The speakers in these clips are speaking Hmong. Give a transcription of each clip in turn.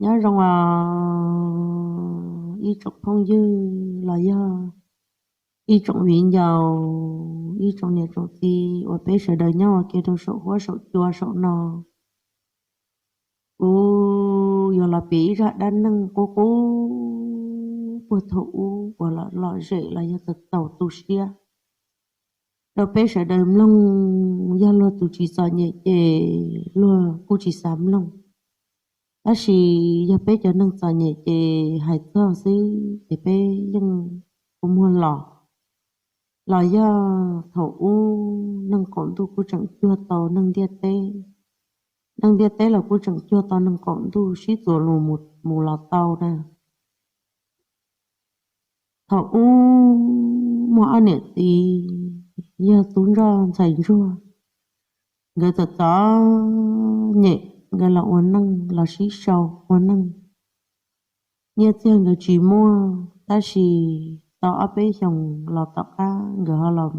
Nyob zoo os ib tsoom phooj ywg los yog ib tsoom viv ncaus, ib tsoom niam tsoom txiv uas peb sawv daws nyob ua ke rau saum huab saum cua saum no. Kuv yuav los piav ib zaj dab neeg qub qub puag thaum ub uas lom zem los yog txaus tu siab rau peb sawv daws mloog. Yog luag tus tsis txom nyem ces luag kuj tsis xav mloog, tab sis yog peb cov neeg txom nyem ces hais txog xwb ces peb yeej ua muag los. Los yog thaum ub neeg qaum ntuj kuj tseem cuag tau neeg ntiaj teb, neeg ntiaj teb los kuj tseem cuag tau neeg qaum ntuj sib txuas lus mus los tau na. Thaum ub muaj ob niam txiv yog tub ntsoj ntxhais ntsuag, nkawd txom txom nyem nkawd los ua neej los sib sau ua neej. Nyiaj txiag nkawd tsis muaj tab sis tau ob peb xyoos los tom qab nkawd ho los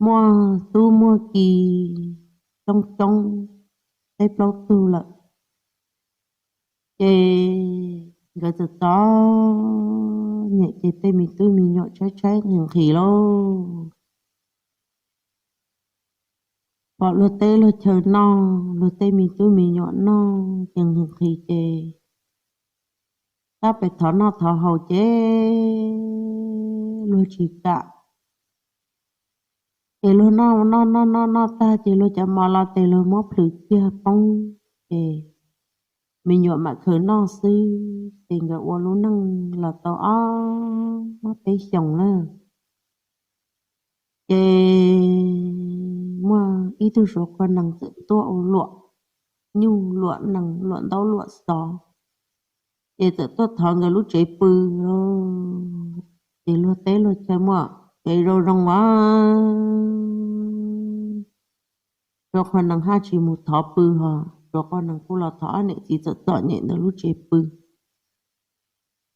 muaj tub muaj ki coob coob peb plaub tug lawm. Ces nkawd txom txom nyem ces tej me tub me nyuam tshaib tshaib nqhis nqhis lauj. Pom luag teb luag chaw noj, luag tej me tub me nyuam noj ces nqhis nqhis ces tab pem thov noj thov haus ces luag tsis kam. Ces luag noj noj noj noj noj tag ces luag cov mov los tes luag muab plhws kiag poob, ces me nyuam mam khaws noj xwb. Ces nkawd ua lub neej los tau ob peb xyoos na. Ces muaj ib tug Suav qhua nees txawm tuaj ua luam nyuj luam nees luam ntaub luam xov, ces txawm tuaj thov nkawd lub tsev pw. Ces luag teb luag chaw muaj tsev zoo zoo a, Suav qhua nees haj tsis mus thov pw ho, Suav qhua nees kuj los thov ob niam txiv txom txom nyem ntawd lub tsev pw.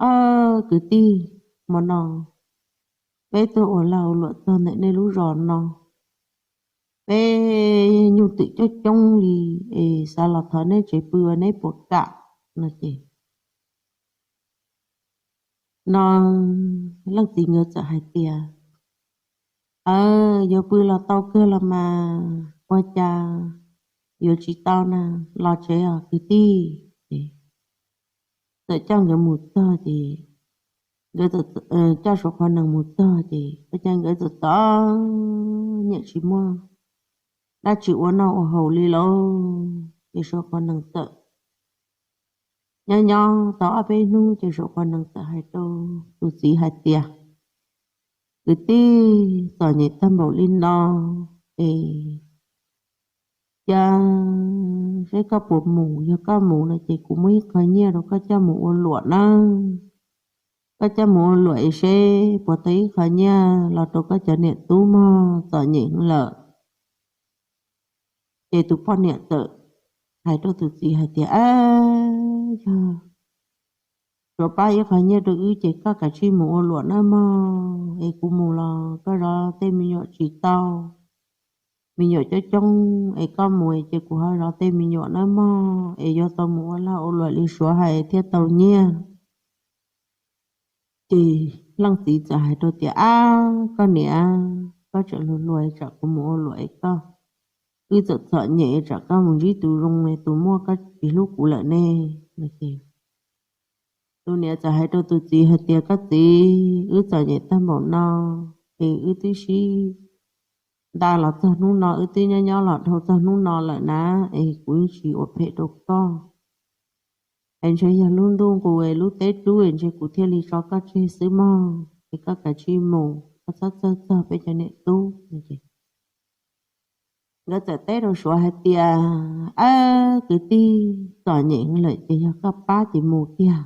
Ob kwv tij, hmo no peb tuaj ua lag ua luam txog ntawm nej lub zos no, peb nyuj twm coob coob li es xav los thov neb tsev pw ua neb puas kam? No ces no leej txiv nkawd txawm hais tias, Aw, yuav pw los tau kawg los mas, ua cas yuav tsis tau na, los tsev os kwv tij. Txawm coj nkawd mus txog ces nkawd coj Suav qhua nees mus txog ces ua cas nkawd txom txom nyem tsis muaj dab tsi ua noj ua haus li lauj. Ces Suav qhua nees txawm nyob nyob tau ob peb hnub ces Suav qhua nees txawm hais rau tus txiv hais tias, Kwv tij, txom nyem tag npaum li no es cas seb koj puas mus, yog koj mus no ces kuv muab ib qho nyiaj rau koj coj mus ua luam nawb. Koj coj mus ua luam es seb puas tau ib qho nyiaj los rau koj cov niam tub mog, txom nyem lawm. Ces tus poj niam txawm hais rau tus txiv hais tias, Ab, yog Suav pab ib qho nyiaj rau wb ces koj kav tsij mus ua luam nawb mog, es kuv mus los koj zov tej me nyuam tsis tau. Me nyuam coob coob es koj mus ces kuv ho zov tej me nyuam nawb mog, es yuav tau mus ua lag ua luam li Suav hais thiaj tau nyiaj. Ces leej txiv txawm hais rau tias, Ab, koj niam, koj tseem hluas hluas tsam kuv mus ua luam es koj, wb txawm txom nyem tsam koj mus ntsib tus zoo es tus muaj koj tsis hlub kuv lawm ne. Tus niam txawm hais rau tus txiv hais tias, Koj txiv, wb txom nyem tag npaum no es wb twb sib nta los txog hnub no, wb twb nyob nyob los dhau txog hnub no lawm na, es kuv yeej tsis ua phem rau koj. Es ntshe yog lub ntuj nqus es lub teb rub es ntshe kuv thiaj li tso koj tseg xwb mog, es koj kav tsij mus, koj txhob txhawj txog peb cov niam tub. Nkawd txawm teb rau Suav hais tias, Ab, kwv tij, txom nyem lawm ces yog koj pab ces mus tiag.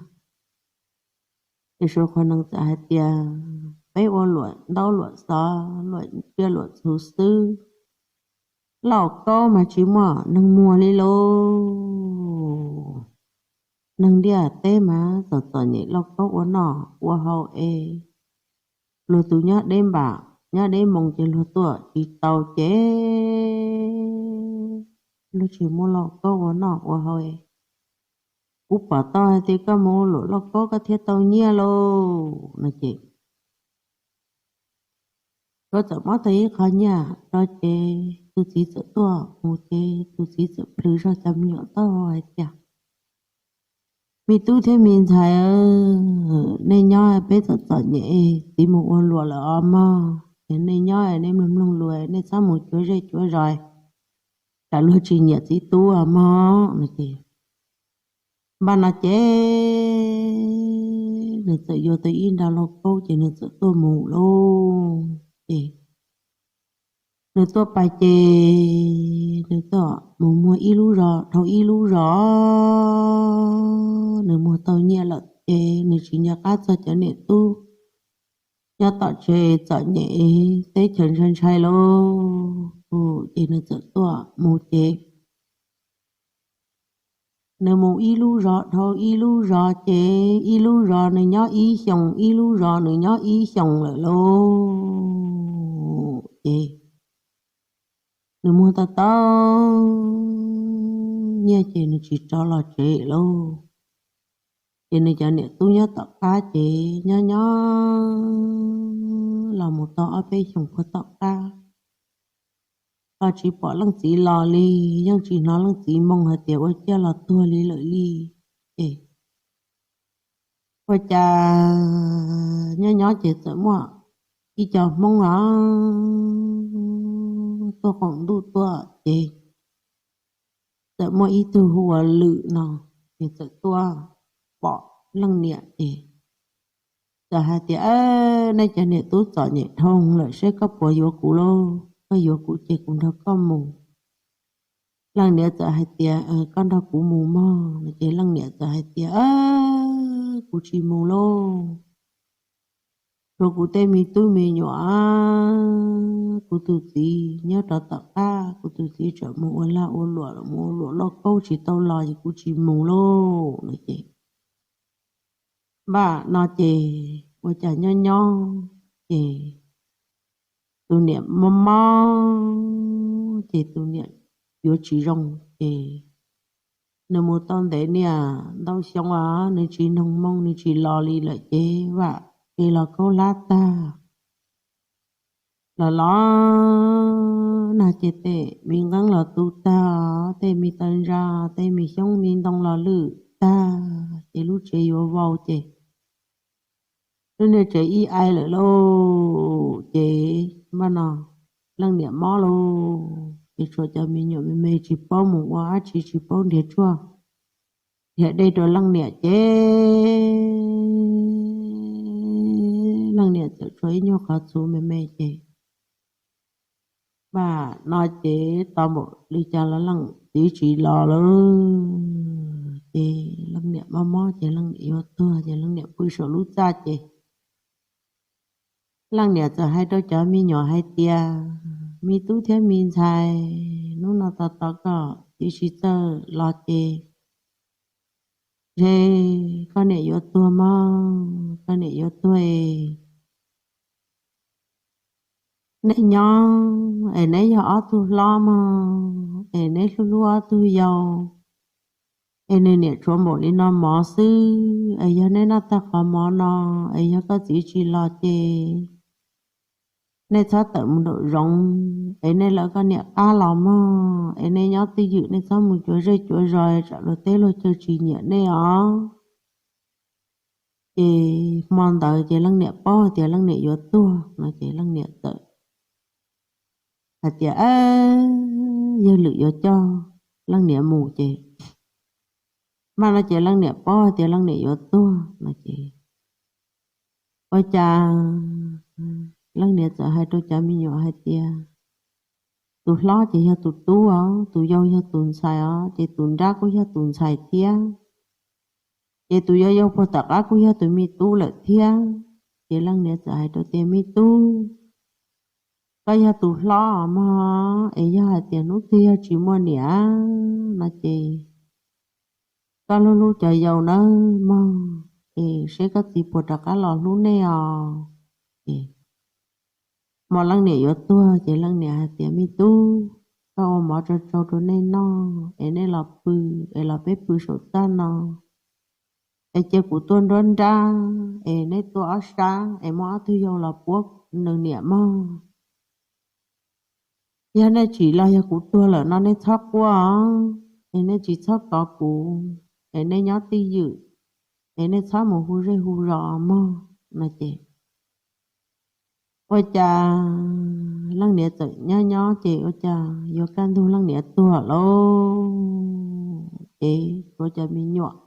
Ces Suav qhua nees txawm hais tias, Peb ua luam ntaub luam xov, luam tsiaj luam txhu xwb, lauj kaub mas tsis muaj neeg muag li lauj. Neeg ntiaj teb mas txom txom nyem lauj kaub ua noj ua haus es luag tus nyob deb npam nyob deb moos ces luag tuaj tsis tau ces luag tsis muaj lauj kaub ua noj ua haus es kuv pom tau hais tias koj mus ua luam lauj kaub koj thiaj tau nyiaj lauj no ces, koj txawm muab tau ib qho nyiaj rau ces tus txiv txawm tuaj mus ces tus txiv txawm plhws zog cov me nyuam taub hau hais tias, me tub thiab me ntxhais, nej nyob peb txom txom nyem, txiv mus ua luam lawm os mog, ces nej nyob nej mloog mloog lus, nej txhob mus cuav zej cuav zos, tsam luag tsis nyiam txiv tub os mog no ces, npaj no ces nws txawm yuav tau ib nra lauj kaub ces nws txawm tuaj mus lauj. Ces nws tuaj pais ces nws tuaj mus muag ib lub zos dhau ib lub zos, nws muag tau nyiaj lawm ces nws tsis nco qab txog cov niam tub nyob tom tsev txom nyem teb chaws ntshai ntshai lauj. Ces nws txawm tuaj mus ces nws mus ib lub zos dhau ib lub zos ces ib lub zos nws nyob ib xyoos, ib lub zos nws nyob ib xyoos lawm lauj. Ces nws muag tau tau nyiaj ces nws tsis rov los tsev lauj. Ces nws cov niam tub nyob tom qab ces nyob nyob los mus tau ob peb xyoos puag tom qab los tsis pom leej txiv los li, yeej tsis hnov leej txiv moo hais tias ua ciaj los tuag li lawm li. Ces ua cas nyob nyob ces txawm muaj ib co Hmoob os tuaj qaum ntuj tuaj ces txawm muaj ib tug hu ua Lwm no, ces txawm tuaj pom leej niam ces txawm hais tias, nej cov niam tub txom nyem dhau lawm seb koj puas yuav kuv lauj, koj yuav kuv ces kuv nrog koj mus. Leej niam txawm hais tias, koj nrog kuv mus mog no ces leej niam txawm hais tias, kuv tsis mus lauj. Tshuav kuv tej me tub me nyuam, kuv tus txiv nyob rov tom qab, kuv tus txiv tseem mus ua lag ua luam, mus ua luam lauj kaub tsis tau los ces kuv tsis mus lauj no ces npaj no ces ua cas nyob nyob ces tus niam mob mob ces tus niam yuav tsis zoo ces nws mus tau ntev niaj ntau xyoo os nws tsis noog moo nws tsis los li lawm ces vam kev los khaub hlab tag los los nag ces tej me nqeeb los tu tag, tej me taw ntsa, tej me xyoob me ntoo los lwj tag ces lub tsev yuav vau ces lub niag tsev ib aiv lawm lauj. Ces npaj no leej niam mob lauj, ces tshuav cov me nyuam me me tsis paub mus ua dab tsi, tsis paub nrhiav tshuaj nrhiav dej rau leej niam ces leej niam txawm tshuav ib nyuag qhov txhuv me me ces npaj no ces tos npaum li cas los leej txiv tsis los lawm. Ces leej niam mob mob ces leej niam yuav tuag ces leej niam pw saum lub txaj ces leej niam txawm hais rau cov me nyuam hais tias, me tub thiab me ntxhais, hnub no tos tos koj txiv tsis txawj los ces ntshe koj niam yuav tuag mog, koj niam yuav tuag es neb nyob es neb yog ob tug hlob mog es neb hlub hlub ob tug yau es nws niam tshuav npaum li no mov xwb es yog neb noj tag qhov mov no es yog koj txiv tsis los ces neb txhob tawm mus nraum zoov es neb lawv koj niam qab los mog es neb nyob twj ywm, neb txhob mus cuav zej cuav zos tsam luag teb luag chaw tsis nyiam neb os. Ces hmo ntawd ces leej niam paub hais tias leej niam yuav tuag no ces leej niam txawm hais tias, yawg Lwm yuav coj leej niam mus ces, mas no ces leej niam paub hais tias leej niam yuav tuag no ces ua cas leej niam txawm hais rau cov me nyuam hais tias, tus hlob ces yog tus tub os, tus yau yog tus ntxhais os, ces tus nrab kuj yog tus ntxhais thiab, ces tus yau yau puag tom qab kuj yog tus me tub lawm thiab. Ces leej niam txawm hais rau tias, me tub, koj yog tus hlob mog, es yog hais tias hnub twg yog tsis muaj niam no ces koj hlub hlub cov yau nawb mog, es seb koj txiv puas rov qab los hlub nej os. Ces hmo leej niam yuav tuag ces leej niam hais tias, me tub, koj ua mov tsau tsau rau nej noj es nej los pw, es los peb pw saum txaj no. es cia kuv tuag nruab nrab, es neb tua ob sab es muab ob tug yau los puab nws niam mog. Yog nej tsim los yog kuv tuag lawm no nej txhob quaj, es nej tsis txhob kov kuv, es nej nyob twj ywm, es nej txhob mus hu zej hu zos mog no ces ua cas leej niam txawm nyob nyob ces ua cas yuav kaj ntug leej niam tuag lauj. Ces ua cas me nyuam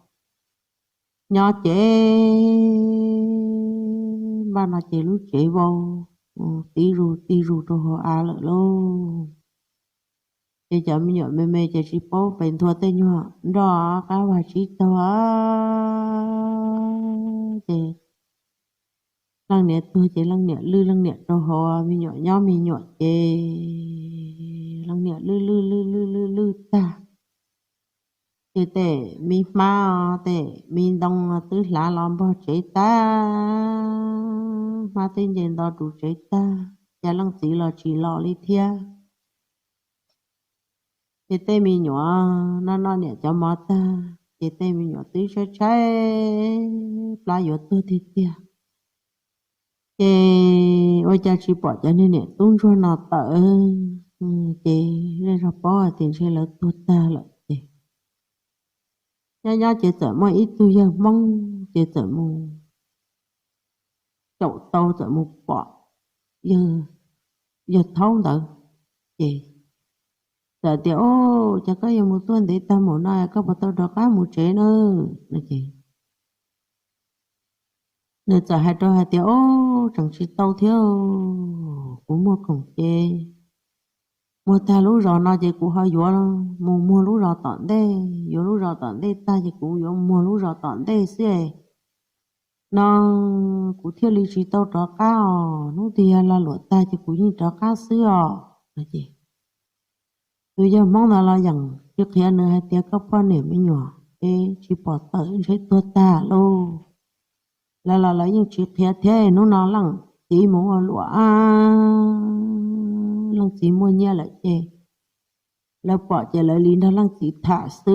nyob ces npaj no ces lub tsev vau tib zus tib zus rau hauv av lawm lauj. Ces cov me nyuam me me ces tsis paub pes nthua tej nyuag nroj qab vag tsib taug. Ces leej niam tuag ces leej niam lwj leej niam rau hauv, me nyuam nyob me nyuam ces leej niam lwj lwj lwj lwj lwj lwj tag. Ces tej me hmab, tej me ntoo twb hlav los npog tsev tag, hmab twb nce nto ru tsev tag, cas leej txiv los tsis los li thiab. Ces tej me nyuam noj noj niam cov mov tag, ces tej me nyuam twb tshaib tshaib plab yuav tuag tiag tiag. Ces ua cas tsis pom cov niag niam tub ntsuag no tawm, ces zej zog paub hais tias ntshe lawv tuag tag lawm ces nyob nyob ces txawm muaj ib tug yawg Hmoob ces txawm mus caum tau txawm mus pom yawg thaub ntawd, ces txawm tias, Au, cas koj yuav mus tuaj ntev tag mus no koj puas tau rov qab mus tsev na? Nws txawm hais rau hais tias, Au, tseem tsis tau thiab, kuv muag khoom ces muag tag lub zos no ces kuv ho yuav mus muag lub zos tom ntej, yuav lub zos tom ntej tag ces kuv yuav muag lub zos tom ntej xwb no, kuv thiaj li tsis tau rov qab os. Hnub twg yog lag luam tag ces kuv yeej rov qab xwb os. Tus yawg Hmoob ntawd los yeej tsis qhia nws hais tias, Koj poj niam me nyuam es tsis pom tawm, ntshe tuag tag lauj. Lawv los lawv yeej tsis qhia thiab. Hnub no leej txiv mus ua luam, leej txiv muaj nyiaj lawm ces lawv pom ces lawv li nrog leej txiv tham xwb,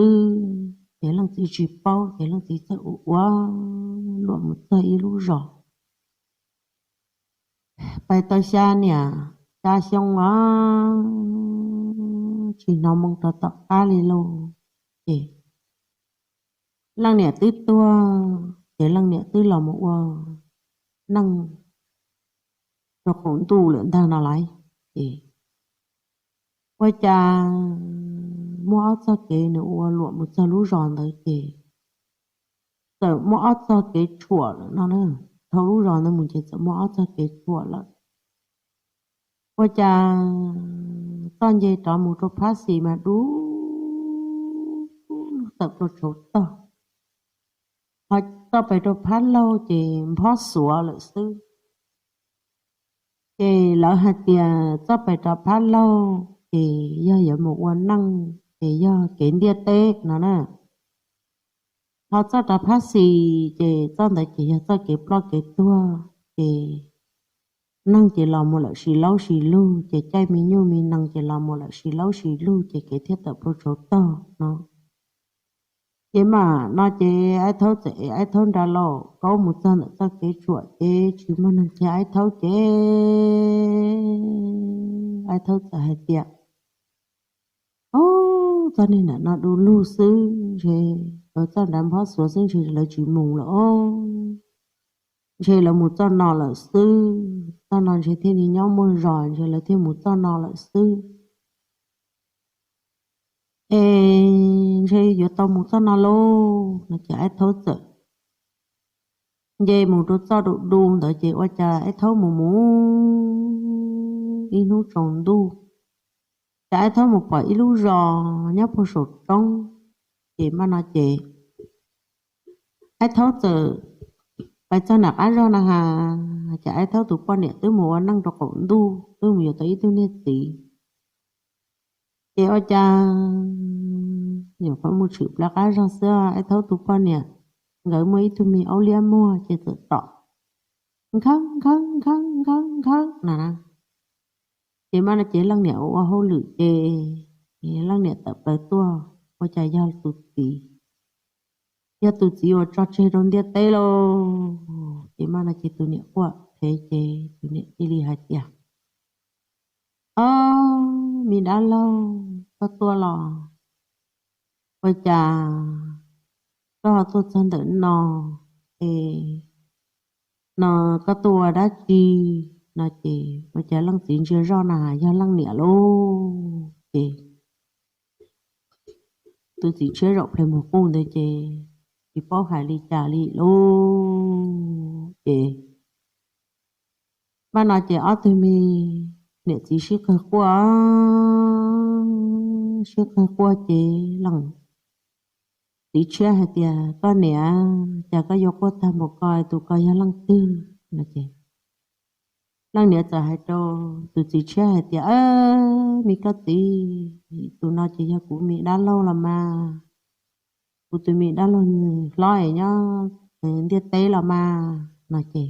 ces leej txiv tsis paub ces leej txiv txawm ua ua luam mus txog ib lub zos. Pais tau xya niam xya xyoo os, tsis hnov moo rau tom qab li lauj. Ces leej niam twb tuag, ces leej niam twb los mus ua neej rau qaum ntuj lawm ntag no lauj. Ces ua cas muaj ob txoj kev nws ua luam mus txog lub zos ntawd ces txawm muaj ob txoj kev tshuam lawm no na. Dhau lub zos ntawd mus ces txawm muaj ob txoj kev tshuam lawm. Ua cas txoj nce rov mus rau phab xis mas dub lug tawm plaws tsaus tog, ho txoj pem rau phab laug ces nphob xuav lawm xwb. Ces lawv hais tias txoj pem rau phab laug ces yog yuav mus ua neej ces yog kev ntiaj teb no na. Ho txoj rau phab xis ces txoj ntawd ces yog txoj kev ploj kev tuag, ces neeg ces los mus lawm sib laub sib lug, ces caij me nyuj me nees ces los mus lawm sib laub sib lug, ces kev thiaj tawm plaws tsaus tog no. Ces mam no ces Aib Thaub txawm ev Aib Thaub nra lauj kaub mus txog ntawm txoj kev tshuam ces tsis muaj neeg qhia Aib Thaub ces Aib Thaub txawm hais tias, Au, txoj niag ntawm no du lug xwb, ntshe lawv txoj nrad nphob xuav xwb ntshe lawv tsis mus lawm os. Ntshe lawv mus txoj no lawm xwb, txoj no ntshe thiaj li nyob muaj zos, ntshe lawv thiaj mus txoj no lawm xwb. Es ntshe yuav tau mus txoj no lauj no ces Aib Thaub txawm nce mus rau txoj du du ntawd ces ua cas Aib Thaub mus mus ib hnub tsaus ntuj, ces Aib Thaub mus pom ib lub zos nyob puag saum roob. Ces mam no ces Aib Thaub txawm pais txog nram qab zog na has, ces Aib Thaub tus poj niam twb mus ua neej rau qaum ntuj, twb mus yuav tau ib tug niag txiv. Ces ua cas nyuam qhuav mus tshwm plaws qab zog xwb, Aib Thaub tus poj niam nkawd muaj ib tug me aub liab muag ces txawm tom nkhawb nkhawb nkhawb nkhawb nkhawb na. Ces mam no ces leej niam ua ua hauj lwm ces leej niam tawm plaws tuaj ua cas yog tus txiv. yog tus txiv uas tso tseg rau ntiaj teb lauj. Ces mas no ces tus niam quaj phem ces tus niam cia li hais tias, Ob, me dab laug, koj tuaj los ua cas koj ho tuaj txog ntawm no es no koj tuaj ua dab tsi? No ces ua cas leej txiv ntsia zoj na yog leej niam lauj. Ces tus txiv tshiab zaum ple mus quj ntawd ces tsis paub hais li cas li lauj. Ces mas no ces ob tug me niam txiv sib qawg quaj, sib qawg quaj ces leej txiv tshiab hais tias, Koj niam, cas koj yuav quaj tag npaum ko, tus ko yog leej twg? No ces leej niam txawm hais rau tus txiv tshiab hais tias, Me koj txiv, tus no ces yog kuv me dab laug los mas, kuv tus me dab laug hlob es nyob ntiaj teb los mas. No ces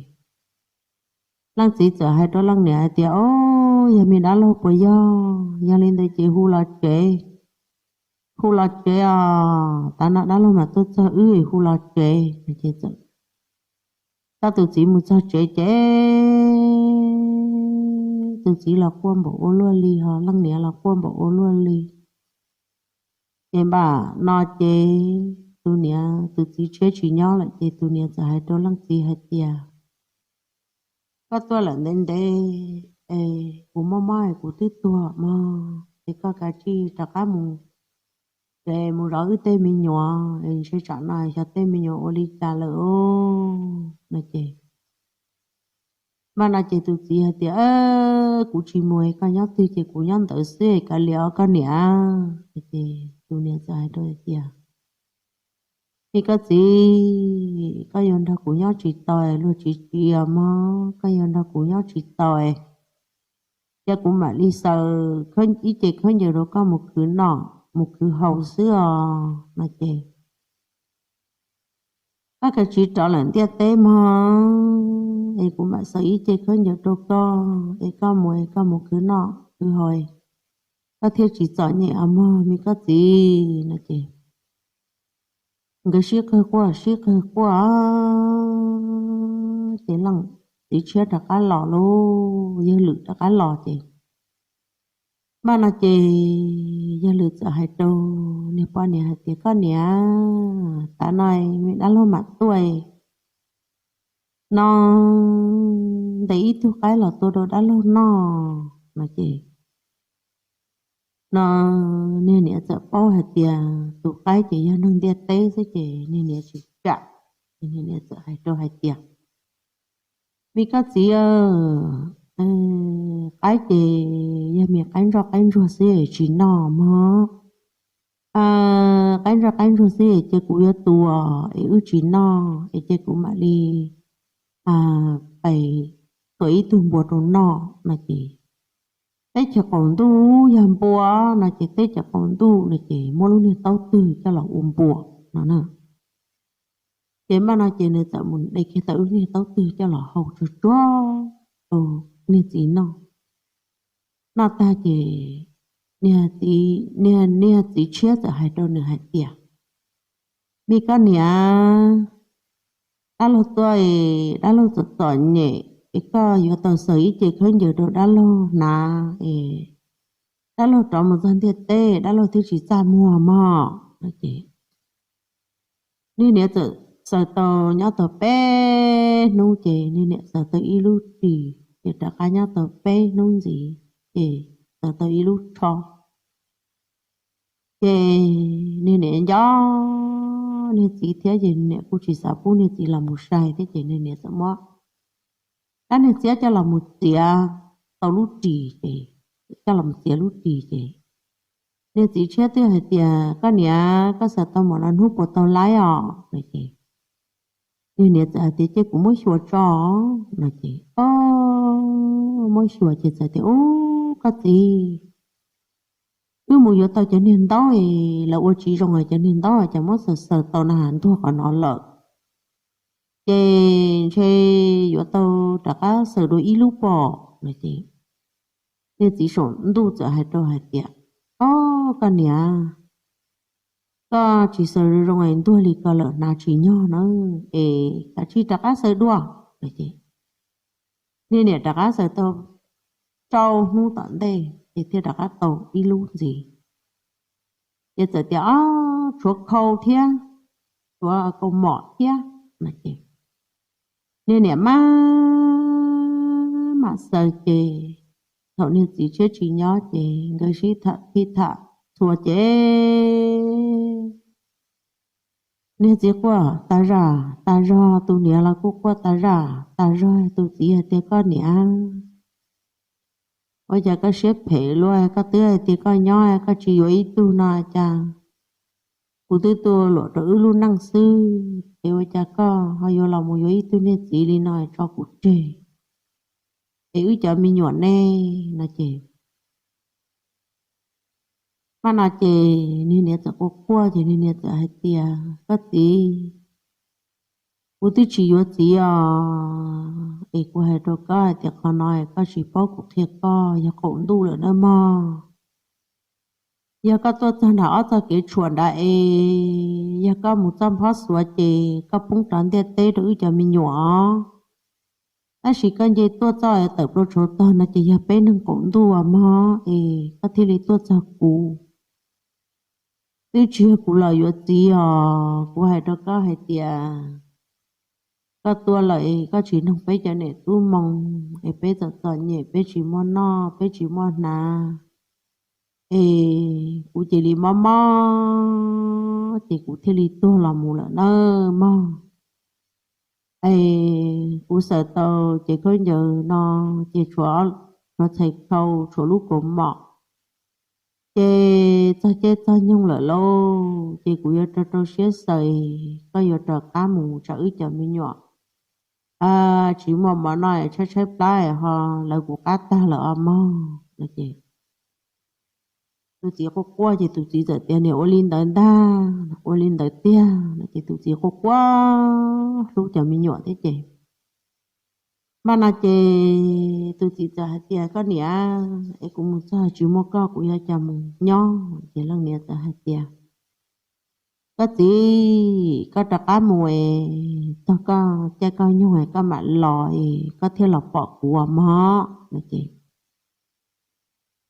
leej txiv txawm hais rau leej niam hais tias, Ob, yog me dab laug puas yog? Yog li ntawd ces hu los tsev, hu los tsev os, tav no dab laug mam tuaj txog wb, hu los tsev. Ces txawm coj tus txiv mus txog tsev ces tus txiv los quaj npaum ua luaj li, ho leej niam los quaj npaum ua luaj li. Ces npam no ces tus niam, tus txiv tshiab tsis nyob lawm ces tus niam txawm hais rau leej txiv hais tias, Koj tuaj lawm ntev ntev es kuv mob mob es kuv twb tuag mog, ces koj kav tsij rov qab mus, ces mus zov wb tej me nyuam es ntshe tsam no xyov tej me nyuam ua li cas lawm os. No ces mas no ces tus txiv hais tias, Kuv tsis mus, koj nyob twg ces kuv nyob ntawd xwb, kav liam os koj niam. Ces tus niam txawm hais rau hais tias, Me koj txiv, koj yuav nrog kuv nyob tsis tau, luag tsis tsim mog, koj yuav nrog kuv nyob tsis tau, ces kuv mam li xaws ib ce khaub ncaws rau koj mus khwv noj mus khwv haus xwb os. No ces koj kav tsij rov lawm ntiaj teb mog, es kuv mam xaws ib ce khaub ncaws rau koj es koj mus es koj mus khwv noj khwv haus, koj thiaj tsis txom nyem os mog me koj txiv. No ces nkawd sib qawg quaj sib qawg quaj ces leej txiv tshiab rov qab los lauj, yawg lwm rov qab los ces mas no ces yawg lwm txawm hais rau niag poj niam hais tias, Koj niam, tav no me dab laug mam tuaj no, ntes ib tug qaib los tua rau dab laug noj. No ces no niag niam txawm paub hais tias tus qaib ces yog neeg ntiaj teb xwb ces niag niam tsis kam, ces niag niam txawm hais rau hais tias, Me koj txiv, qaib ces yog me qaib ntsoj qaib ntsuag xwb es tsis noj mog. Qaib ntsoj qaib ntsuag xwb es ces kuv yuav tua es wb tsis noj es ces kuv mam li pais tua ib tug npua rau noj. No ces teb chaws qaum ntuj yog npua, no ces teb chaws qaum ntuj no ces muab lub niag taub twg coj los ua npua no na. Ces mas no ces nws txawm mus de kiag tau lub niag taub twg coj los hau tsuag tsuag rau niag txiv noj. Noj tag ces niag txiv tshiab txawm hais rau nws hais tias, Me koj niam, dab laug tuaj es dab laug txom txom nyem es koj yuav tau xaws ib ce khaub ncaws rau dab laug hnav es dab laug rov mus txog ntiaj teb dab laug thiaj tsis txaj muag mog. No ces niag niam txawm xaws tau nyob tau peb hnub ces niag niam xaws tau ib lub ris ces rov qab nyob tau peb hnub ntxiv ces xaws tau ib lub tsho. Ces niag niam nco niag txiv thiab ces niam kuj tsis xav pub niag txiv los mus sai thiab ces niag niam txawm muab dab niag txiab coj los mus txiav tau lub ris ces, coj los mus txiav lub ris ces niag txiv tshiab twb hais tias, Koj niam, koj xaws tau mam no hnub puas tau laib os? No ces niag niam txawm hais tias, Ces kuv muab xyuas tso. No ces o, muab xyuas ces txawm tias, Ub, koj txiv, wb mus yuav tau cov niag ntaub es lawv ua tsis zoo, cov niag ntaub ces muab xaws xaws tau na ntuag qhov no lawm, ces ntshe yuav tau rov qab xaws dua ib lub pom. No ces niag txiv saum ntuj txawm hais rau hais tias, O, koj niam, Koj tsis xaws zoo zoo es ntuag li ko lawm hnav tsis nyog na, es kav tsij rov qab xaws dua. Niag niam rov qab xaws tau rau hnub tom ntej ces thiaj rov qab tau ib lub ntxiv. Ces txawm tias, Ob, tshuav khau thiab, tshuav kaus mom thiab no ces niag niam maj mam xaws ces thaum niag txiv tshiab tsis nyob ces nkawd sib tham thib tham txhua ces niag txiv quaj tas zaj tas zog, tus niam los kuj quaj tas zaj tas zog. Tus txiv hais tias, Koj niam, ua cas koj siab phem luaj, koj twb hais tias koj nyob koj tsis yuav ib tug no cas? Kuv twb tuaj luam rau wb lub neej xwb es ua cas koj ho yuav los mus yuav ib tug niag txiv li no tso kuv tseg, es wb cov me nyuam ne? No ces, mas no ces niag niam txawm quaj quaj ces niag niam txawm hais tias, Koj txiv, kuv twb tsis yuav txiv os, es kuv hais rau koj hais tias qhov no koj tsis paub kuv qhia koj, yog qaum ntuj lawm nawb mog. Yog koj tuaj txog nram ob txoj kev tshuam nrad es yog koj mus txoj nphob xuav ces koj poob rov ntiaj teb rau wb cov me nyuam os. Tab sis koj nce tuaj txoj tawm plua tshauv tog no ces yog peb neeg qaum ntuj mog es koj thiaj li tuaj txog kuv. Twb tsis yog kuv los yuav txiv os, kuv hais rau koj hais tias koj tuaj lawm es koj tsis noog peb cov niam tub moo es peb txom txom nyem, peb tsis muaj noj peb tsis muaj hnav, es kuv cia li mob mob ces kuv thiaj li tuag los mus lawm nawb mog. Es kuv xaws tau ces khaub ncaws no ces tshuav txhais khau, tshuav lub kaus mom, ces txog caij txog nyoog lawm lauj, ces kuv yuav rau rau siab xaws, koj yuav rov qab mus tsam wb cov me nyuam tsis muaj mov noj, tshaib tshaib plab ho lawv kuv qab tag lawm os mog. No ces tus txiv quaj quaj ces tus txiv txawm tias, Niam, ua li ntawd ntag, ua li ntawd tiag. No ces tus txiv quaj quaj hlub cov me nyuam thiab ces, mas no ces tus txiv txawm hais tias, Koj niam, es kuv mus txog tsis muaj koj kuv yuav cas mus nyob? Ces leej niam txawm hais tias, Koj txiv, koj rov qab mus es txog koj caij koj nyoog es koj mam los es koj thiaj los pom kuv mog. No ces,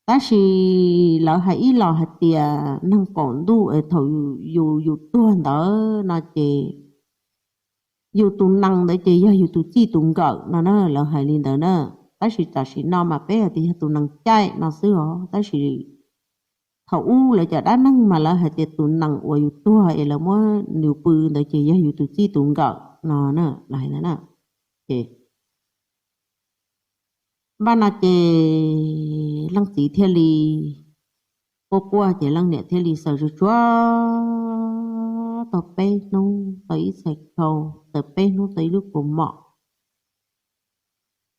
tab sis lawv hais ib los hais tias neeg qaum ntuj es thaum yus yus tuag ntawd no ces yus tus nees ntawd ces yog yus tus txij tus nkawm no na, lawv hais li ntawd na. Tab sis tam sim no mas peb hais tias yog tus nees caij no xwb os, tab sis thaum ub lawv cov dab neeg mas lawv hais tias tus nees uas yus tuag es lawv muab nws pw ntawd ces yog yus tus txij tus nkawm no na, lawv hais ntawd na. Ces npaj no ces leej txiv thiaj li quaj quaj ces leej niam thiaj li xaws tsuag tsuag tau peb hnub tau ib txhais khau, tau peb hnub tau ib lub kaus mom.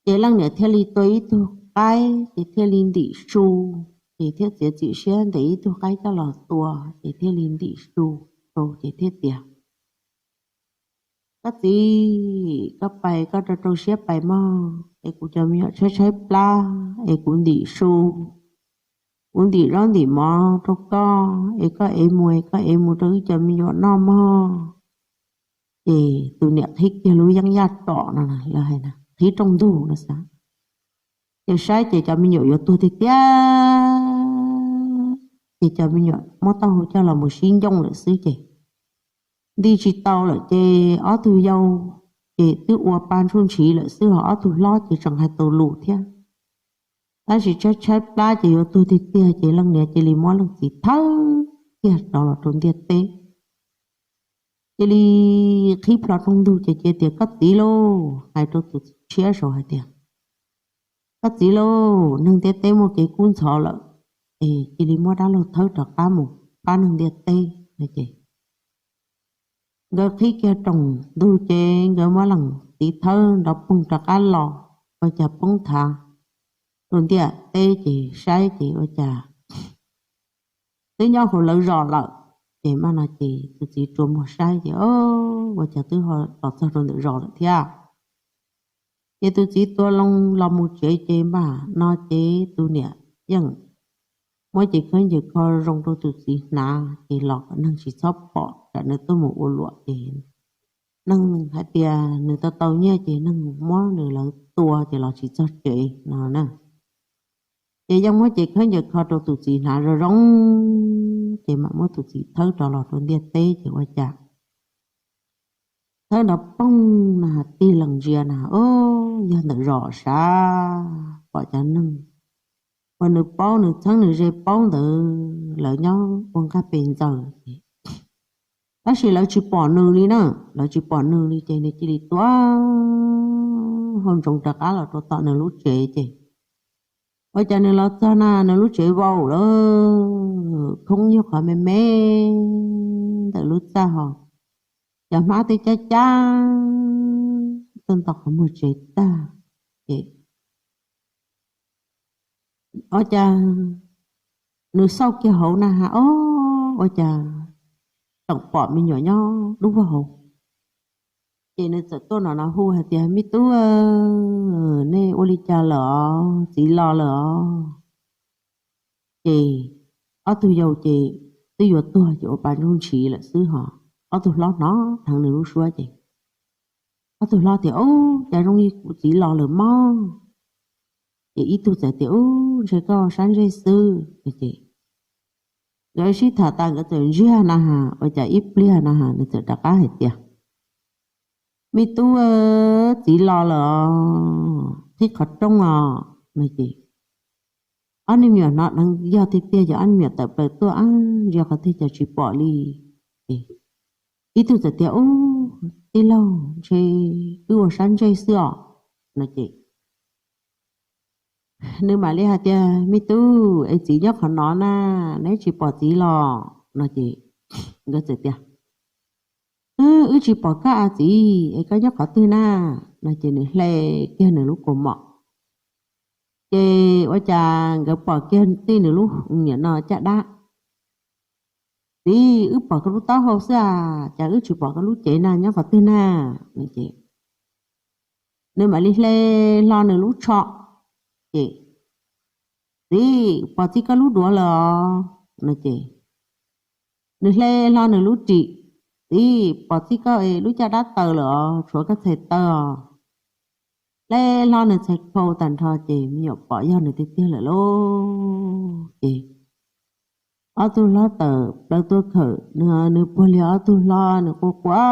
Ces leej niam thiaj li tua ib tug qaib ces thiaj li ntim su, ces thiaj txiav txim siab ntes ib tug qaib coj los tua ces thiaj li ntim su rau ces thiaj tias, Koj txiv, koj pais koj rau rau siab pais mog, es kuv cov me nyuam tshaib tshaib plab es kuv ntim su, kuv ntim zaub ntim mov rau koj es koj ev mus es koj ev mus rau wb cov me nyuam noj mog. Ces tus niam qhib kiag lub yeeb yaj tsom no, lawv hais qhib rooj ntug no xav, ces saib ces cov me nyuam yuav tuag tiag tiag, ces cov me nyuam muab taub hau coj los mus sib ncooj lawm xwb ces nti tsis tau lawm ces ob tug yau ces twb ua pa ntsuj ntshiv lawm xwb, ho ob tug hlob ces tseem hais tau lus thiab. Tab sis tshaib tshaib plab ces yuav tuag tiag tiag ces leej niam cia li muab leej txiv thawb kiag rov los rau ntiaj teb. Cia li qhib plho rooj ntug ces cia tias, Koj txiv lauj, hais rau tus tshiab saud hais tias, Koj txiv lauj, neeg ntiaj teb muaj kev kub ntxhov lawm, es cia li muab dab laug thawb rov qab mus pab neeg ntiaj teb no ces nkawd qhib kiag rooj ntug ces nkawd muab leej txiv thawb nrov poog rov qab los, ua cas poob thav rau ntiaj teb ces saib ces ua cas twb nyob hauv lawv zos lawm. Ces npaj no ces tus txiv rua muag saib ces ua cas twb los txog rau ntawm zos lawm thiab. Ces tus txiv tua loo los mus tsev ces npaj no ces tus niam yeej muab cev khaub ncaws kho zoo rau tus txiv hnav ces los kom neeg tsis txhob pom tsam nws tuaj mus ua luam ces neeg hais tias nws tau tau nyiaj ces neeg muab nws lawv tua ces los tsis txog tsev no na. Ces yeej muab cev khaub ncaws kho rau tus txiv hnav zoo zoo ces mam muab tus txiv thawb rov los rau ntiaj teb ces ua cas thawb nrov poog na, tig lees ntsia na, o, yog ntawm zos sav pom cov neeg uas nws paub nws txheeb nws ze paub ntawd lawv nyob ua nqaj pes ntxaws ces tab sis lawv tsis pom nws li na, lawv tsis pom nws li ces nws cia li tuav hau ntsoov rov qab los rau tom nws lub tsev ces ua cas nws los txog na nws lub tsev vau lawm, khoob nyuag qhov me me ntawm lub txaj ho cov hmab twb cab cab tuaj nto qhov muag tsev tag ces ua cas nws xauj kiag hauv na has, o, ua cas tseem pom me nyuam nyob dub vog hauv. Ces nws txawm tuaj no no hu hais tias, me tub, nej ua li cas lawm os, txiv los lawm os? Ces ob tug yau ces twb yuav tuag ces ua pa ntsub ntshiv lawm xwb hos ob tug hlob hnov dheev nws lub suab ces ob tug hlob tias, ub, cas zoo li kuv txiv los lawm mog. Ces ib tug txawm tias, ub, ntshe koj sab ntsej xwb. Nkawd sib tham tas nkawd txawm ntsiag na has, ua cas ib pliag na has nws txawm rov qab hais tias, me tub, txiv los lawm os, qhib qhov rooj os no ces ob niag me nyuam hnov dheev yog tiag tiag ces ob niag me nyuam tawm plaws tuaj, ntsia qhov twg cas tsis pom li. Ces ib tug txawm tias, ub, tij laug, ntshe wb ua sab ntsej xwb os no ces nws mam li hais tias, me tub, es txiv nyob qhov no na, neb tsis pom txiv los no ces nkawd txawm tias, wb tsis pom koj a txiv, es koj nyob qhov twg na no ces nws hle kiag nws lub kaus mom ces ua cas nkawd pom kiag tij nws lub niam no caj dab. Txiv, wb pom koj lub taub hau xwb a, cas wb tsis pom koj lub cev na, nyob qhov twg na no ces nws mam li hle hlo nws lub tsho ces, txiv, pom txij koj lub duav lawm os no ces nws hle hlo nws lub ris, txiv, pom txij koj lub caj dab taws lawm os, tshuav koj txhais taw os. Hle hlo nws txhais khau tag nrho ces me nyuam pom yog nws tiag tiag lawm lauj. Ces ob tug hlob tawm plaws tuaj khawm nws, nws puag liag ob tug hlob nws quaj quaj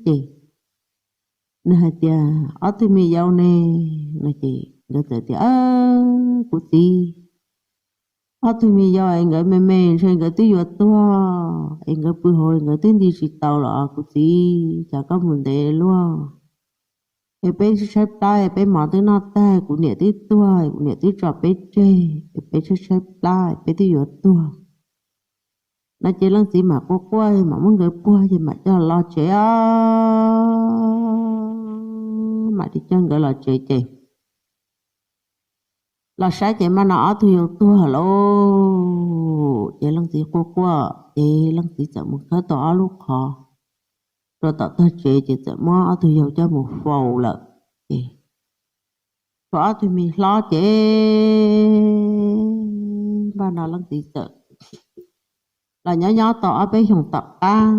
ces nws hais tias, ob tug me yau ne no ces nkawd txawm tias, kuv txiv, ob tug me yau es nkawd me me ntshe nkawd twb yuav tuag es nkawd pw hauv nkawd twb nti tsis tau los kuv txiv, cas koj mus ntev luaj es peb tshaib tshaib plab es peb mov twb noj tag, kuv niam twb tuag, kuv niam twb tso peb tseg es peb tshaib tshaib plab peb twb yuav tuag no ces leej txiv mam quaj quaj mam muab nkawd puag ces mam coj los tsev os, mam li coj nkawd los tsev ces los saib ces mas no ob tug yau tuag lauj. Ces leej txiv quaj quaj ces leej txiv txawm mus khawb tau ob lub qhov rau tom tog tsev ces txawm muab ob tug yau coj mus faus lawm. Ces tshuav ob tug me hlob ces npaj no leej txiv txawm los nyob nyob tau ob peb xyoos tom qab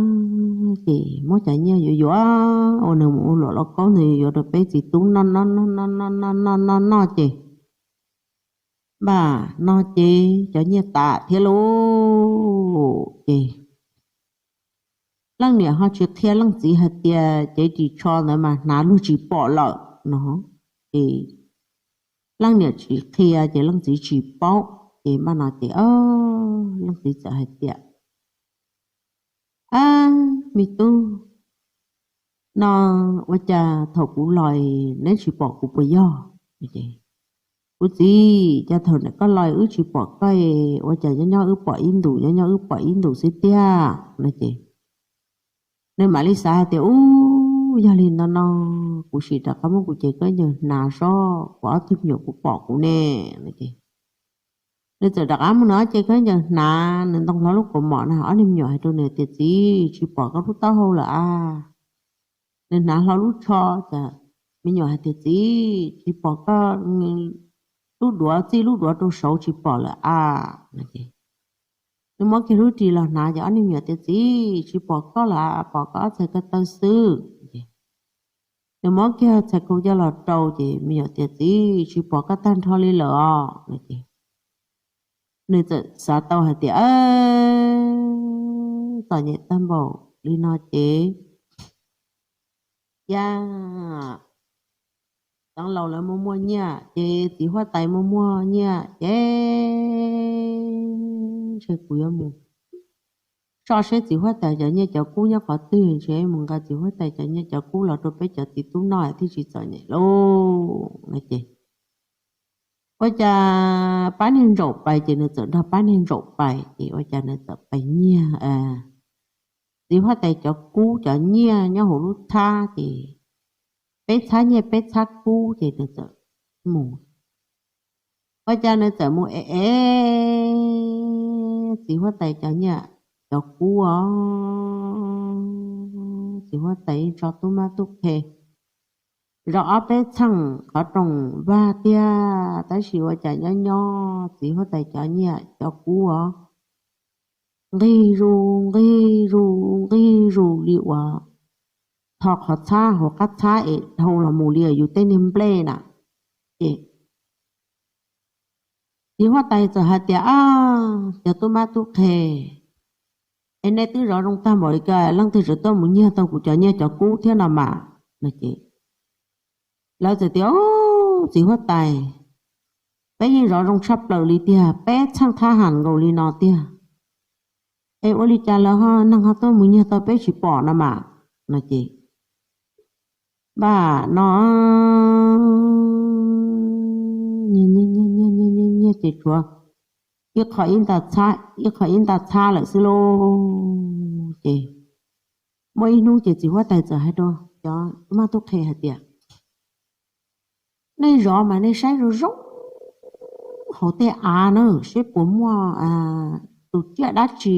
ces muab cov nyiaj yuav yuav uas nws mus ua luam lauj kaub ntawd yuav rau peb txiv tub noj noj noj noj noj noj noj noj ces npaj no ces cov nyiaj tas thiab lauj. Ces leej niam ho tsis qhia leej txiv hais tias cev ris tsho ntawd mas hnav luag tsis pom lawm no. Ces leej niam tsis qhia ces leej txiv tsis paub. Ces npaj no ces leej txiv txawm hais tias, ab, me tub, no ua cas thaum kuv los neb tsis pom kuv puas yog? Kuv txiv, cas thaum ntawm koj los wb tsis pom koj, ua cas nyob nyob wb pom ib ntus, nyob nyob wb pom ib ntus xwb tiag no ces nws mam li xav hais tias, ub, yog li no no kuv sim rov qab muab kuv cev khaub ncaws hnav seb puas ob tug me nyuam puas pom kuv ne no ces nws txawm rov qab muab nws ob cev khaub ncaws hnav, nws ntoo hlo lub kaus mom na, ob niag me nyuam hais rau nws tias, txiv, tsis pom koj lub taub hau lawm a. Nws hnav hlo lub tsho ces me nyuam hais tias, txiv, tsis pom koj lub duav, txij lub duav rau saud tsis pom lawm a. Nws muab kiag lub ris los hnav, ces ob niag me nyuam tias, Txiv, tsis pom koj lawm, pom koj ob txhais ko taw xwb. Nws muab kiag txhais ko coj los rau, ces me nyuam tias, Txiv, tsis pom koj tag nrho li lawm os. Nws txawm xav tau hais tias, Txom nyem tag npaum li no ces, yaj, Xeev Laus lawv muaj muaj nyiaj, ces txiv huab tais muaj muaj nyiaj, ces ntshe kuv yuav mus soj seb txiv huab tais cov nyiaj cov kub nyob qhov twg, ntshe mus nqa txiv huab tais cov nyiaj cov kub los rau peb cov txiv tub noj thiaj tsis txom nyem lauj. No ces ua cas pab niag ntsaum pais, ces nws txawm nrog pab niag ntsaum pais, ces ua cas nws txawm pais nyiag txiv huab tais cov kub cov nyiaj nyob hauv lub txhab, ces peb txhab nyiaj peb txhab kub, ces nws txawm mus. Ua cas nws txawm mus ev ev txiv huab tais cov nyiaj cov kub os, txiv huab tais tso tub mab tub qhe zov ob peb txheej qhov rooj vag tiag, tab sis ua cas nyob nyob txiv huab tais cov nyiaj cov kub os, nqig zus nqig zus nqig zus li uas tho qhov txhab hauv qab txhab es dhau los mus li yus tej niag nplej na. Ces txiv huab tais txawm hais tias, Ab, cov tub mab tub qhe, es nej twb zov zoo tag npaum li ko, leej twg tseem tuaj mus nyiag tau kuv cov nyiaj cov kub thiab no mas? No ces lawv txawm tias, Txiv huab tais, peb yeej zov zoo tshaj plaws li tiag, peb txheej thab ham nkaus li no tiag, es ua li cas lawv ho neeg ho tuaj mus nyiag tau peb tsis pom no mas? No ces npaj no nyiag nyiag nyiag ces tshuav ib qho ib nta txhab, ib qho ib nta txhab lawm xwb lauj. Ces muaj ib hnub ces txiv huab tais txawm hais rau cov tub mab tub qhe hais tias, Nej zov mas nej saib zoo zoo hauv tej av na, seb puas muaj tus tsiaj dab tsi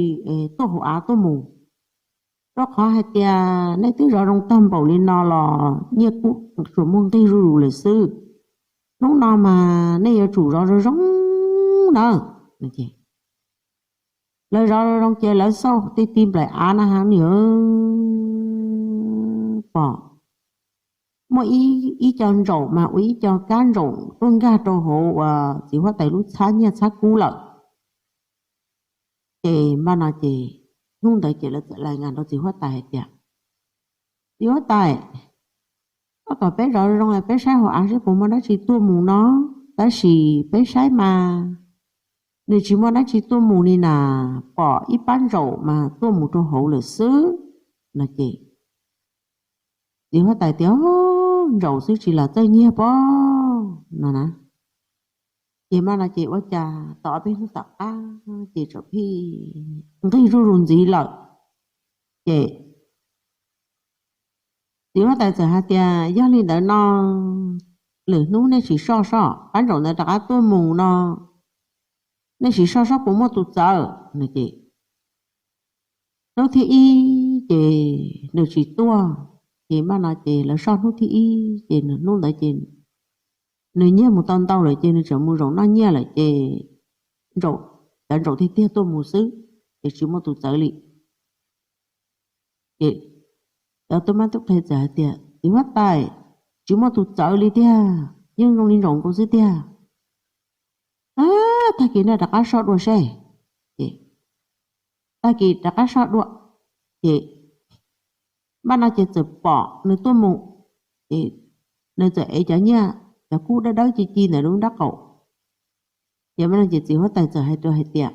tuaj hauv av tuaj mus, rau qhov hais tias nej twb zov zoo tag npaum li no los nyiaj kub tsuas muaj nqig zuj zus lawm xwb. Hnub no mas nej yuav tsum zov zoo zoo na. Lawv zov zoo zoo ces lawv xauj ti ti nplaim av na ha, nws pom muaj ib co ntsaum mas ua ib co kab ntsaum tuaj nkag rau hauv uas txiv huab tais lub txhab nyiaj txhab kub lawm. Ces npaj no ces hnub ntawd ces lawv txawm lais ngas rau txiv huab tais hais tias, Txiv huab tais, koj kom peb zov zoo zoo peb saib hauv av seb puas muaj dab tsi tuaj mus no, tab sis peb saib mas nws tsis muaj dab tsi tuaj mus li na, pom ib pab ntsaum mas tuaj mus rau hauv lawm xwb. No ces txiv huab tais tias, Ntsaum xwb tsis lam txawj nyiag pob? No na. Ces mas no ces ua cas tau ob peb hnub tom qab ces txawm phij nqig zuj zus ntxiv lawm. Ces txiv huab tais txawm hais tias, Yog li ntawd no lwm hnub nej sim soj soj, pab ntsaum ntawd rov qab tuaj mus no, nej sim soj soj puas muaj tus txawv. No ces hnub thib ib ces nws tsis tuaj, ces npaj no ces lawv soj hnub thib ib ces nws hnub ntawd ces nws nyiag mus tau ntau lawm ces nws tseem mus zaum noj nyiaj lawm ces ntsaum, cov ntsaum tiag tiag tuaj mus xwb, ces tsis muaj tus txawv li. Ces cov tub mab tub qhe txawm hais tias, Txiv huab tais, tsis muaj tus txawv li tiag, yeej zoo li ntsaum nkaus xwb tiag. Tag kis nej rov qab soj dua seb. Ces tag kis rov qab soj dua, ces npaj no ces txawm pom nws tuaj mus, ces nws txawm ev cov nyiaj cov kub dawb dawb ci ci ntawm lub nrab qaum. Ces npaj no ces txiv huab tais txawm hais rau hais tias,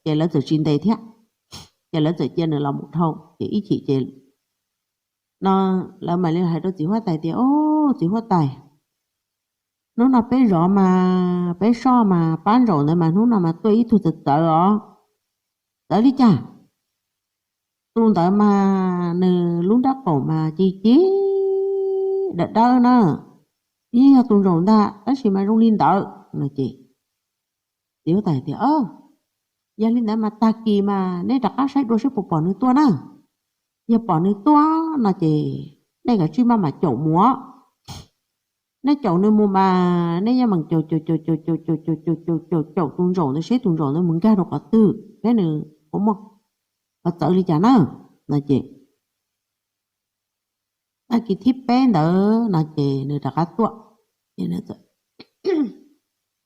ces lawv txawm tsis ntes thiab, ces lawv txawm cia nws los mus dhau ces ib chim ces no lawv mam li hais rau txiv huab tais tias, Au, txiv huab tais, hnub no peb zov mas peb soj mas pab ntsaum ntawd mas hnub no mas tuaj ib tug txawv txawv os. Txawv li cas? Tus ntawd mas nws lub nrab qaum mas ci ci dawb dawb na, yeej yog tus ntsaum ntag tab sis mas zoo li ntawd. No ces txiv huab tais tias, Yog li ntawd mas tag kis mas nej rov qab saib dua seb puas pom nws tuaj na. Yog pom nws tuaj no ces nej kav tsij maj mam caum mus. Nej caum nws mus mas nej yeej meem caum caum caum caum caum caum caum caum tus ntsaum ntawd seb tus ntsaum ntawd mus nkag rau qhov twg thiab nws puas muaj qhov txawv li cas na. No ces tag kis thib peb ntawd no ces nws rov qab tuaj,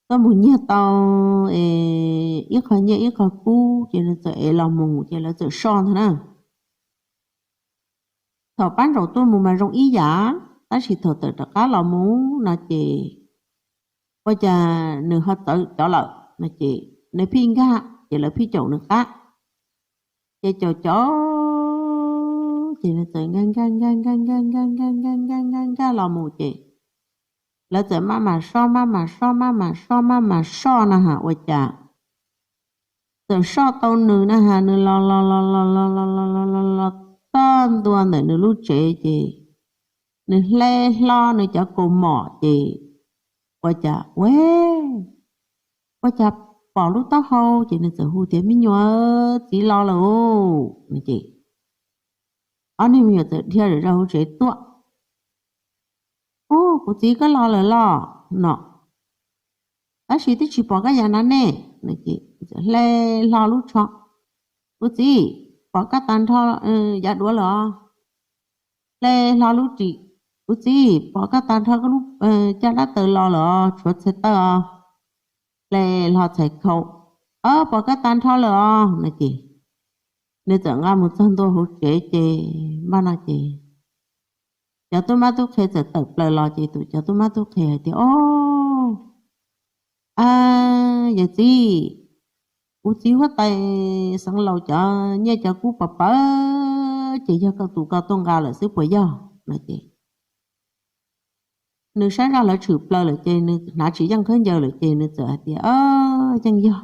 tuaj mus nyiag tau ib qho nyiaj ib qho kub ces nws txawm ev los mus ces lawv txawm soj ntag na. Thaum pab ntsaum tuaj mus mas zoo ib yam, tab sis thaum txawm rov qab los mus no ces ua cas nws ho txawv cov lawm no ces nws pheej nkag ces lawv pheej caum nws qab. Ces caum caum ces nws txawm nkag nkag nkag nkag nkag nkag nkag nkag nkag nkag nkag los mus ces lawv txawm maj mam soj maj mam soj maj mam soj maj mam soj na has ua cas txawm soj tau nws na has nws los los los los los los los los los txog ntua ntawm nws lub tsev ces nws hle hlo nws cov kaus mom ces ua cas ua ua cas pom lub taub hau ces nws txawm hu tias me nyuam, txiv los lawm os. Ces ob niag me nyuam txawm dhia zom zaws hauv tsev tuaj. Ub, kuv txiv koj los lawm los no, tab sis twb tsis pom koj yav nav ne. Hle hlo lub tsho, kuv txiv, pom koj tag nrho yav duav lawm os. Hle hlo lub ris, kuv txiv, pom koj tag nrho koj lub caj dab taws los lawm os, tshuav txhais taw os. Hle hlo txhais khau, o, pom koj tag nrho lawm os no ces nws txawm nqa mus txog ntua hauv tsev ces npaj no ces cov tub mab tub qhe txawm tawm plaws los ces tus cov tub mab tub qhe hais tias, o, yawm txiv, kuv txiv huab tais xeev laus cov nyiaj cov kub pov pawv ces yog koj tus koj tuaj nqa lawm xwb puas yog no ces nws saib zaj hlawv tshwm plaws lawm ces nws hnav tsis yeej khaub ncaws lawm ces nws txawm hais tias, yeej yog.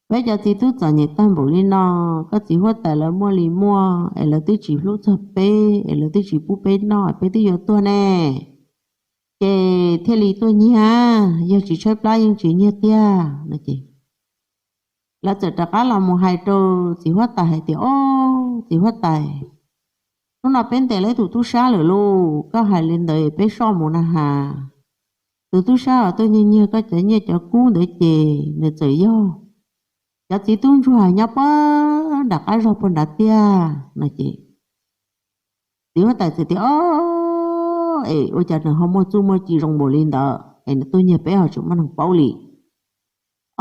Peb cov txiv tub txom nyem tag npaum li no, koj txiv huab tais lawv muaj li muaj es lawv twb tsis hlub txog peb es lawv twb tsis pub peb noj es peb twb yuav tuag ne, ces thiaj li tuaj nyiag, yog tsis tshaib plab yeej tsis nyiag tiag no ces lawv txawm rov qab los mus hais rau txiv huab tais hais tias, o, txiv huab tais, hnub no peb ntes lawv tus tub sab lawm lauj, koj hais li ntawd peb soj mus na has, tus tub sab uas tuaj nyiag nyiag koj cov nyiaj cov kub ntawd ces nws txawm yog cov txiv tub ntsuag nyob puag nram qab zog puag nrad tiag no ces txiv huab tais txawm tias, o, es ua cas nws ho muaj txuj muaj ci zoo npaum li ntawd es nws tuaj nyiag peb ho tseem muaj neeg paub li.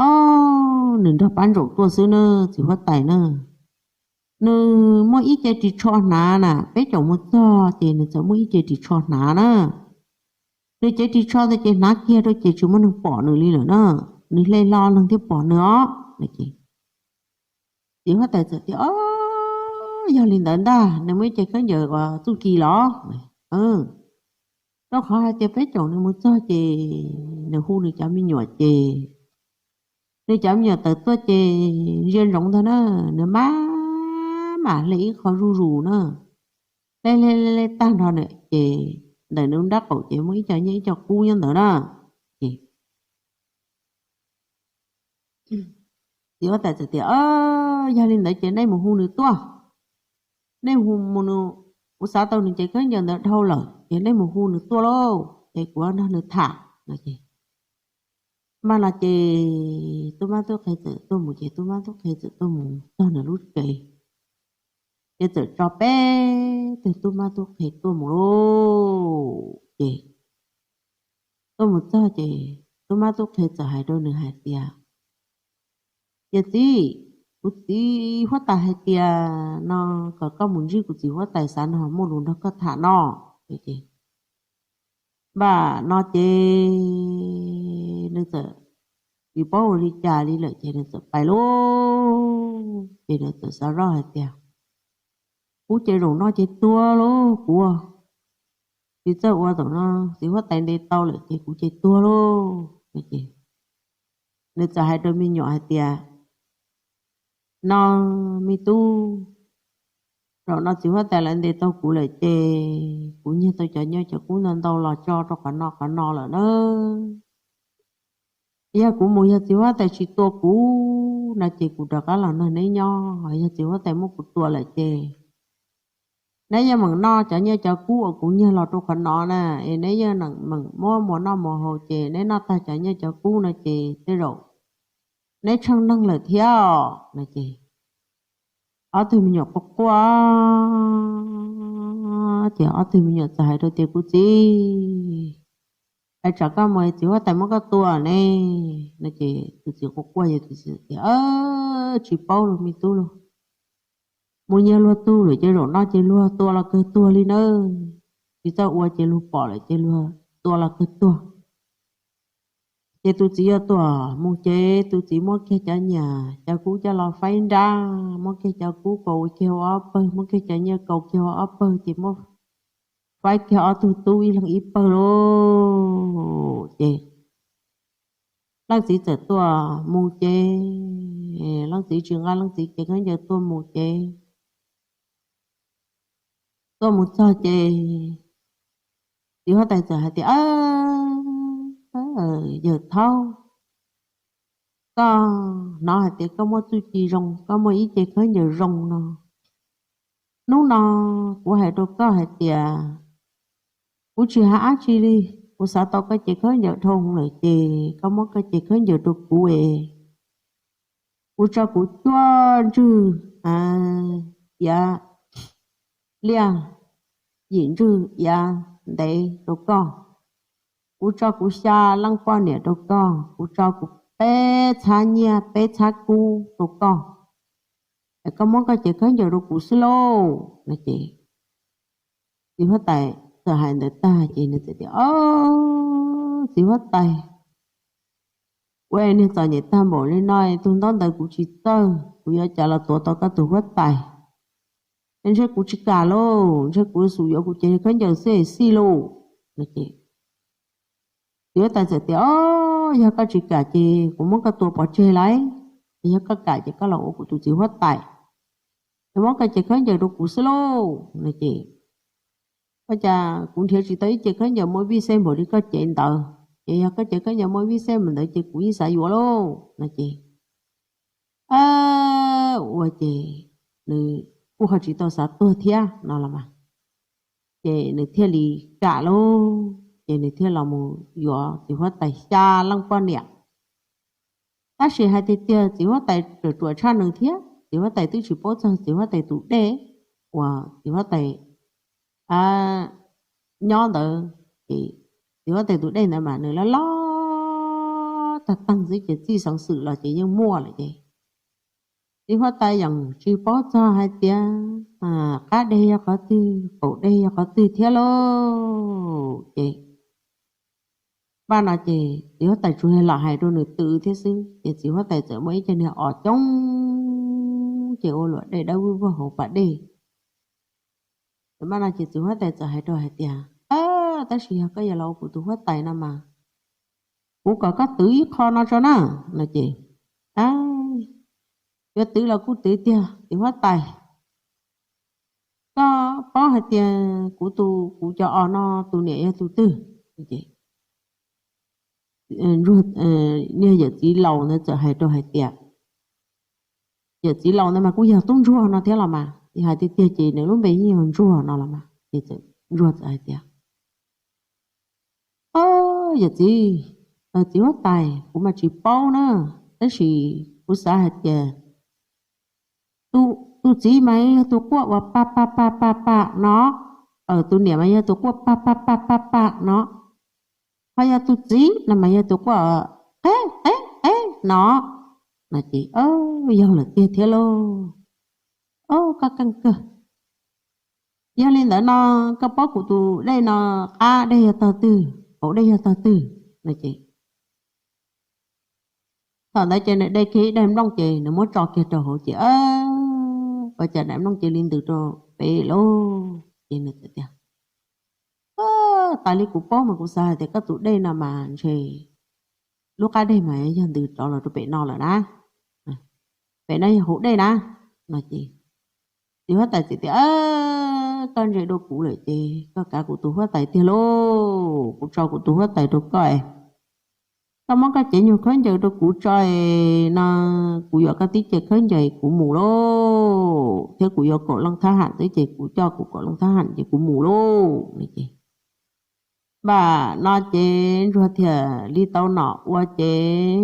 O, nws nrog pab ntsaum tuaj xwb na txiv huab tais na, nws muaj ib ce ris tsho hnav na, peb caum mus txog ces nws txawm muaj ib ce ris tsho hnav na. Nws cev ris tsho ntawd ces hnav kiag rau ces tsis muaj neeg pom nws li lawm na, nws hle hlo leeg thiaj pom nws os. Txiv huab tais txawm tias, o, yog li ntawd ntag, nws muaj ib ce khaub ncaws uas txuj ci los? Rau qhov hais tias peb caum nws mus txog ces nws hu nws cov me nyuam ces nws cov me nyuam tawm tuaj ces ntsia ntsoov ntag na, nws maj mam hle ib qho zuj zus na, hle hle hle tag nrho na ces ntawm nws nrab qaum ces muaj ib co nyiaj ib co kub nyob ntawd na. Ces txiv huab tais txawm tias, o, yog li ntawd ces nej mus hu nws tuaj, nej hu mus, kuv xav tau nws cev khaub ncaws ntawd dhau lawm ces nej mus hu nws tuaj lauj, ces kuv nrog nws tham no ces mas no ces tub mab tub qhe txawm tuaj mus ces tub mab tub qhe txawm tuaj mus txog nws lub tsev, ces txawm tso peb tug tub mab tub qhe tuaj mus lauj. Ces tuaj mus txog ces tub mab tub qhe txawm hais rau nws hais tias, yawm txiv, kuv txiv huab tais hais tias no kom koj mus ntsib kuv txiv huab tais, xav nrog muaj lus nrog koj tham no. Npaj no ces nws txawm tsis paub ua li cas li lawm ces nws txawm pais lauj. Ces nws txawm xav zoj hais tias, kuv ces zaum no ces tuag lauj kuv, tsis txawj ua zaum no txiv huab tais ntes tau lawm ces kuv ces tuag lauj. Nws txawm hais rau me nyuam hais tias, no me tub, zaum no txiv huab tais lawv ntes tau kuv lawm ces kuv nyiag tau cov nyiaj cov kub ntau ntau los tso rau qhov no qhov no lawm na. Yog kuv mus yog txiv huab tais tsis tua kuv no ces kuv rov qab los nrog neb nyob, yog txiv huab tais muab kuv tua lawm ces Neb yeej meem noj cov nyiaj cov kub uas kuv nyiag los rau qhov no na, es neb yeej meem muab mus noj mus haus ces neb noj tag cov nyiaj cov kub no ces tej zaum neb tsheej neeg lawm thiab no ces ob tug me nyuam quaj quaj ces ob tug me nyuam txawm hais rau tias, Kuv txiv, es tsam koj mus txiv huab tais muab koj tua ne no ces tus txiv quaj quaj ces tus txiv tias, Tsis paub los me tub lauj, mus nyiag luag tug lawm ces zaum no ces luag tua los kawg tuag li nawb. Tsis txawj ua ces luag pom lawm ces luag tua los kawg tuag. Ces tus txiv yuav tuam mus ces tus txiv muab kiag cov nyiaj cov kub coj los faib nrab, muab kiag cov kub kaus kiag ua ob pawg, muab kiag cov nyiaj kaus kiag ua ob pawg ces muab faib kiag ob tug tub ib leeg ib pawg lauj. Ces leej txiv txawm tuaj mus ces leej txiv tsis nqa leej txiv cev khaub ncaws tuaj mus ces tuaj mus txog ces txiv huab tais txawm hais tias, Yawm thaub, koj hnov hais tias koj muaj txuj ci zoo, koj muaj ib cev khaub ncaws zoo no. Hnub no kuv hais rau koj hais tias kuv tsis hais dab tsi li, kuv xav tau koj cev khaub ncaws dhau lawm ces koj muab koj cev khaub ncaws rau kuv es kuv tso kuv cuaj ntswg iav liaj, yim ntswg iav ntev rau koj. Kuv tso kuv xya leej poj niam rau koj, kuv tso kuv peb txhab nyiaj peb txhab kub rau koj, es koj muab koj cev khaub ncaws rau kuv xwb lauj no ces txiv huab tais txawm hais ntawd tag ces nws txawm tias, Ob, txiv huab tais, ua niag txom nyem tag npaum li no, tus ntaub ntawv kuv tsis txawj, kuv yuav cas los tuav tau koj tus huab tais? Ntshe kuv tsis kam lauj, ntshe kuv xum yuav kuv cev khaub ncaws xwb xij lauj no ces txiv huab tais txawm tias, Ob, yog koj tsis kam ces kuv muab koj tua pov tseg lauj, yog koj kam ces koj los ua kuv tus txiv huab tais, es muab koj cev khaub ncaws rau kuv xwb lauj no ces ua cas kuv nrhiav tsis tau ib cev khaub ncaws muaj vij xej npaum li koj cev ntawd, ces yog koj cev khaub ncaws muaj vij xej npaum ntawd ces kuv yeej xav yuav lauj no ces ua ces nws kuj ho tsis tau xav tuag thiab no los mas, ces nws thiaj li kam lauj, ces nws thiaj los mus yuav txiv huab tais xya leej poj niam. Tab sis hais tiag tiag txiv huab tais ruam ruam tshaj nws thiab, txiv huab tais twb tsis paub txog txiv huab tais tus dej uas txiv huab tais nyob ntawd, ces txiv huab tais tus dej ntawd mas nws loj loj tag tag xwb ces txij xeev xwm los ces yeej muaj lawm ces txiv huab tais yeej tsis paub txog hais tias qab deg yog qhov twg qaum deg yog qhov twg thiab lauj. Ces npaj no ces txiv huab tais tsuas yog lam hais rau nws tw thiab xwb ces txiv huab tais txawm muaj ib co niag os coob ces ua luam dej dawb vwj vog hauv pas dej. Npaj no ces txiv huab tais txawm hais rau hais tias, Tab sis yog koj yuav los ua kuv tus huab tais no mas kuv kom koj twv ib qho no tso na no ces, Yuav twv los kuj twv tiag txiv huab tais. Koj paub hais tias kuv tus, kuv cov os no tus niam yog tus twg? Niag yawm txiv laus ntawd txawm hais rau hais tias, yawm txiv laus ntawd mas kuj yog tub ntsuag no thiab los mas, hais tiag tiag ces nws lub npe yeej yog ntsuag no los mas. Ces ntsuag txawm hais tias, Yawm txiv, txiv huab tais, kuv mas tsis paub na, tab sis kuv xav hais tias tus txiv mas yog tus quaj uas pa pa pa pa pa no, tus niam mas yog tus quaj pa pa pa pa pa no, ho yog tus txiv no mas yog tus quaj qeb qeb qeb no. No ces yog lawm tiag thiab lauj. Ob, koj keej kawg. Yog li ntawd no koj paub kuv tus dej no qab dej yog tog twg, hauv dej yog tog twg? No ces thaum ntawd ces nws de kiag ib daim nplooj ces nws muab tso kiag rau hauv ces ua cas daim nplooj cia li ntws rau pem lauj. Ces nws txawm tias, Tas li kuv paub mas kuv xav hais tias koj tus dej no mas ntshe lub qab dej mas yog ntws rov los rau pem no lawm na, pem no yog hauv dej na. No ces txiv huab tais txawm tias, Koj ntse dua kuv lawm ces koj kav kuv tus huab tais tiag lauj, kuv tso kuv tus huab tais rau koj es koj muab koj cev nyuag khaub ncaws rau kuv tso es no kuv yuav koj tib cev khaub ncaws kuv mus lauj. thiab kuv yuav kaum leej thab ham xwb ces kuv coj kuv kaum leej thab ham ces kuv mus lauj. Ces npam no ces ntsuag thiaj li tau nom ua ces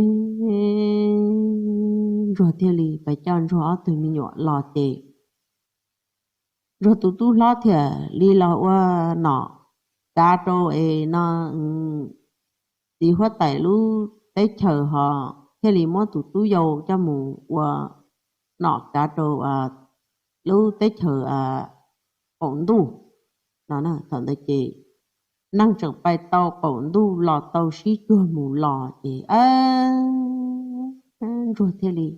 ntsuag thiaj li pais coj ntsuag ob tug me nyuam los ces ntsuag tus tub hlob thiaj li los ua nom kav rau es no txiv huab tais lub teb chaws ho thiaj li muab tus tub yau coj mus ua nom kav rau lub teb chaws qaum ntuj no. Thaum ntawd ces neeg tseem pais tau qaum ntuj los tau sib cuag mus los ces ntsuag thiaj li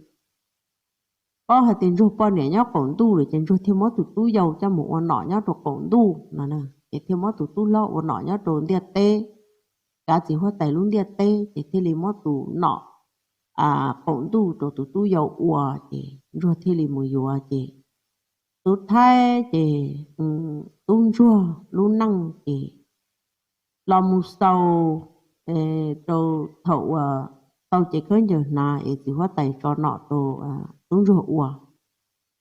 paub hais tias ntsuag poj niam nyob qaum ntuj lawm ces ntsuag thiaj muab tus tub yau coj mus ua nom nyob rau qaum ntuj no. Ces thiaj muab tus tub hlob ua nom nyob rau ntiaj teb, kav txiv huab tais lub ntiaj teb ces thiaj li muab tus nom qaum ntuj rau tus tub yau ua ces ntsuag thiaj li mus yuav ces tub thaib ces tub ntsuag lub neej ces los mus xaus rau thaum uas tau cev khaub ncaws hnav es txiv huab tais tso nom rau tub ntsuag ua.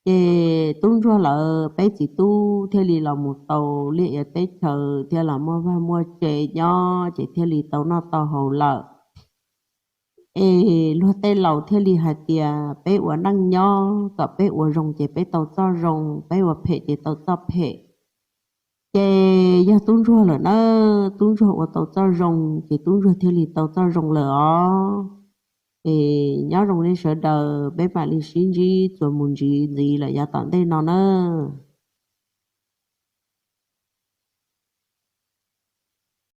Ces tub ntsuag lawv peb txiv tub thiaj li los mus tau liaj ia teb chaws thiab los muaj vaj muaj tse nyob ces thiaj li tau noj tau haus lawm. Es luag tej laus thiaj li hais tias peb ua neej nyob kom peb ua zoo ces peb tau txoj zoo, peb ua phem ces tau txoj phem. Ces yog tub ntsuag lawm na, tub ntsuag ua tau txoj zoo ces tub ntsuag thiaj li tau txoj zoo lawm os. Es nyob zoo nej sawv daws, peb mam li sib ntsib txuas mus ntxiv ntxiv lawm yav tom ntej no nawb.